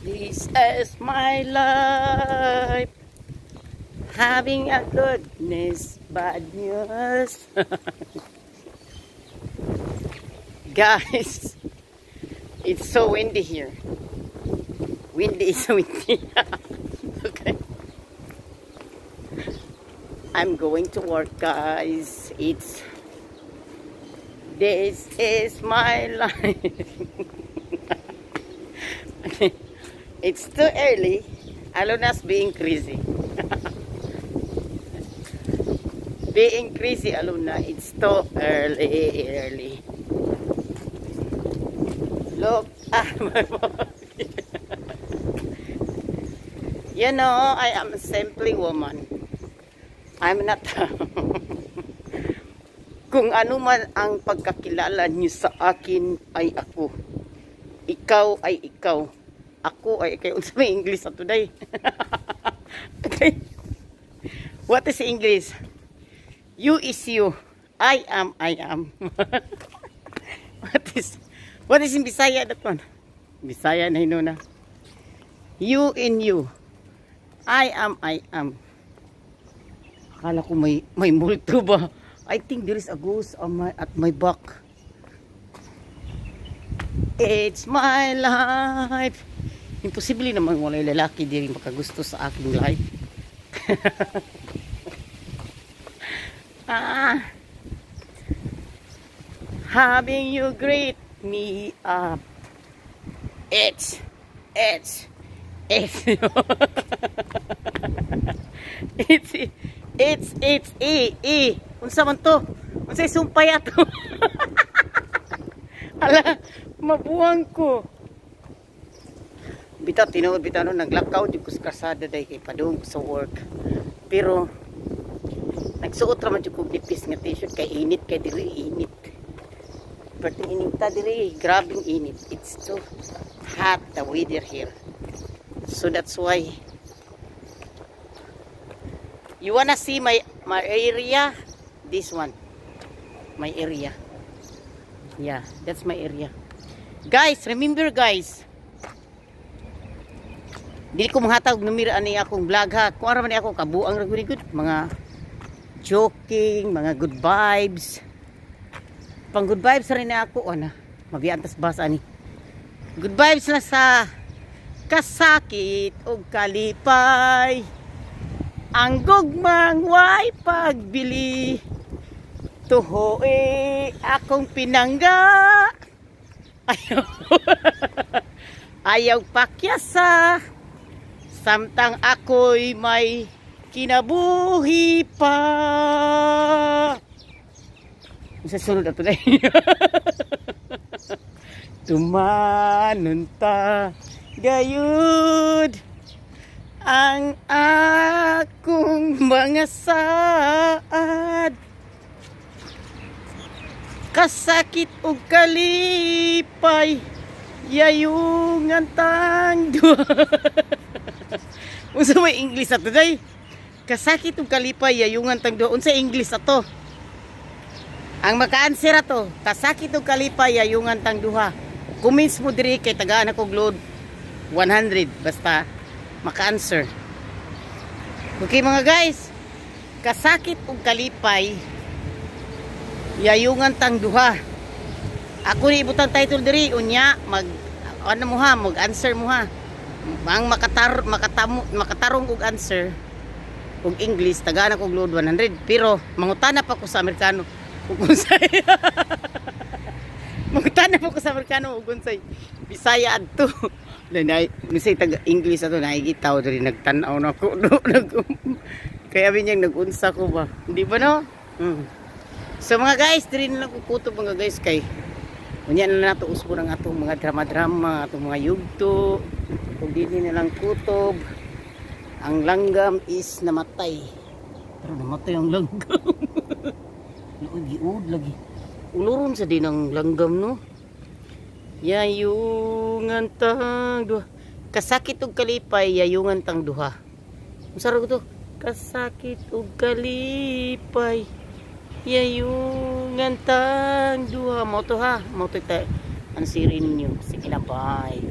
This is my life. Having a goodness, bad news. Guys, it's so windy here. Windy is windy. Okay. I'm going to work, guys. It's This is my life. Okay. It's too early. Aluna's being crazy. Being crazy, Aluna. It's too early, early. Look at my body. I am a simply woman. I'm not. Kung ano man ang pagkakilala niyo sa akin ay ako. Ikaw ay ikaw. Ako ay ikaw. Unsa may English sa today? Okay. What is English? You is you. I am, I am. What is in Bisaya, that one? Bisaya na hinuna. You in you. I am, I am. Akala ko may multo ba? I think there is a ghost on my at my back. It's my life. Imposible naman walay lalaki diri makagusto sa aking life. Ah. Having you greet me up. It's it's E E. Unsa man to? Unsay sumpay ato? Ala, mabuang ko. Bitaw tinuod bitaw no, naglakaw di ko sa kalsada dahil kay padung ko sa work. Pero nagsuot ra man jud kog nipis nga t-shirt kay init kay diri, init. Perting inita diri, grabing init. It's too hot, the weather here. So that's why you wanna see my area? This one. My area. Yeah, that's my area. Guys, remember, guys. Dili ko manghatag numero ani akong vlog ha. Kung ara man ni ako kabuang ra gud, mga joking, mga good vibes. Pang good vibes rin na ako ana. Mabiyaan tas basa ani. Good vibes na sa kasakit ug kalipay. Ang gugmang way pagbili. Tuhoe akong pinangga. Ayaw. Ayaw pakyasa. Samtang ako'y may kinabuhi pa. Sa sunod ato na. Tumanon ta gayud ang akong mga saad, kasakit ug kalipay, yayungan tang duha. Unsa may English ato day? Kasakit ug kalipay, yayungan tang duha. Unsa English ato? Ang maka-answer ato, kasakit ug kalipay, yayungan tang duha. Comments mo diri kay tagaan ako load 100 basta maka-answer. Okay mga guys, kasakit ug kalipay, yayungan tang duha. Ako ni ibutang title diri, unya mag ano mo ha, mag-answer mo ha. Ang makatarong og answer og English, tagaan ako og load 100, pero mangutana pa ko sa Amerikano ug unsay. Mangutana pa ko sa Amerikano ug unsay Bisaya adto. Nay, unsay taga English ato, nakikitaw diri nagtan-aw na ko no, nag kaya abi niyang nag-unsa ko ba? Hindi ba no? So mga guys, diri na lang kukutob mga guys kay unya na nato usbon ang atong mga drama-drama, atong mga yugto. Ug dili na lang kutob. Ang langgam is namatay. Pero namatay ang langgam. Nooy giud lagi. Uloron sa din ang langgam no. Yayungan tang duha. Kasakit ug kalipay, yayungan tang duha. Unsa ra to? Kasakit ug kalipay, yayungan tang duha. Mo to ha, mo to ta answerin ninyo. Sige na, bye.